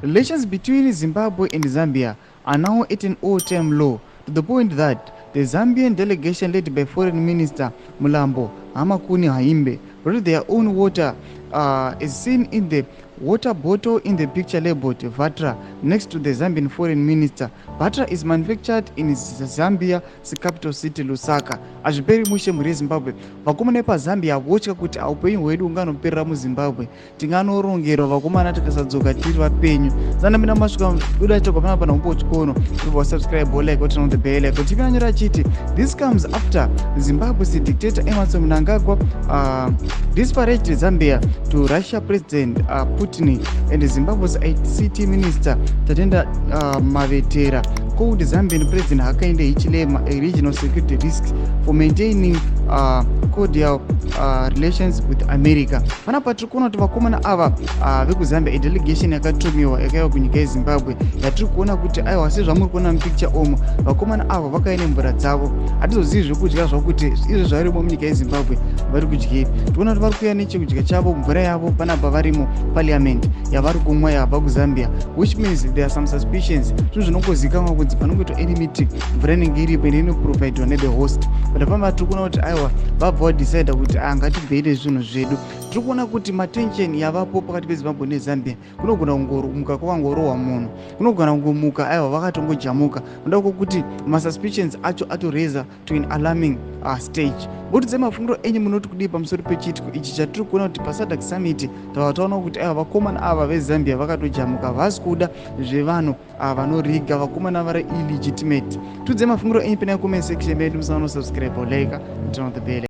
Relations between Zimbabwe and Zambia are now at an all-time low, to the point that the Zambian delegation led by Foreign Minister Mulambo Hamakuni Haimbe brought their own water, is seen in the water bottle in the picture labeled Vatra next to the Zambian Foreign Minister. Vatra is manufactured in Zambia's capital city, Lusaka. Hazviperi mushe, mhuri yeZimbabwe. Vakomana vepaZambia votya kuti upenyu hwedu unganoperera muZimbabwe, tinganorongerwa vakomana tikasadzoka tiri vapenyu. Sanamina masvika buda chogwa panapa pana umbo chikono subscribe, like, turn on the bell icon. Tipinanyora achiti this comes after Zimbabwe's dictator Emmerson Mnangagwa disparaged Zambia to Russia President Putin, and Zimbabwe's ICT Minister Tatenda Mavetera called Zambian President Hakainde Hichilema a regional security risk for maintaining cordial relations with America. Panapa tiri kuona kuti vakomana ava vekuZambia, idelegation yakatumiwa yakaiwa kunyika yeZimbabwe, yatiri kuona kuti aiwa, sezvamuri kuona mupicture omo, vakomana ava vakauya nemvura dzavo. Hatizozivi zvekudya zvakuti izvo zvarimo munyika yeZimbabwe vari kudyei. Tikuona kuti vari kuuya nechekudya chavo, mvura yavo. Panapa varimo parliament yavari kumwa yabva kuZambia, which means there are some suspicions. Zvinhu zvinongozikanwa kunzi panongoitwa any meeting, mvura inenge iripo ende inoprovidwa nethe host. But pamba tiri kuona kuti aiwa, vabva vadecida kuti ngatibvei nezvinhu zvedu. Tiri kuona kuti matension yavapo pakati peZimbabwe neZambia. Kunogona kungomuka kwakangorohwa munhu, kunogona kungomuka aiwa vakatongojamuka noda kwokuti masuspicions acho atoreza to an alarming stage. Mbotidzai mafungiro enyu, munoti kudii pamusoro pechiitiko ichi chatiri kuona kuti paSADC summit tava taona kuti aiwa, vakomana ava veZambia vakatojamuka, havasi kuda zvevanhu vanoriga, vakomana vari illegitimate? Tiudzai mafungiro enyu pena comment section medu. Musanosubscribe, like, turn on the bell.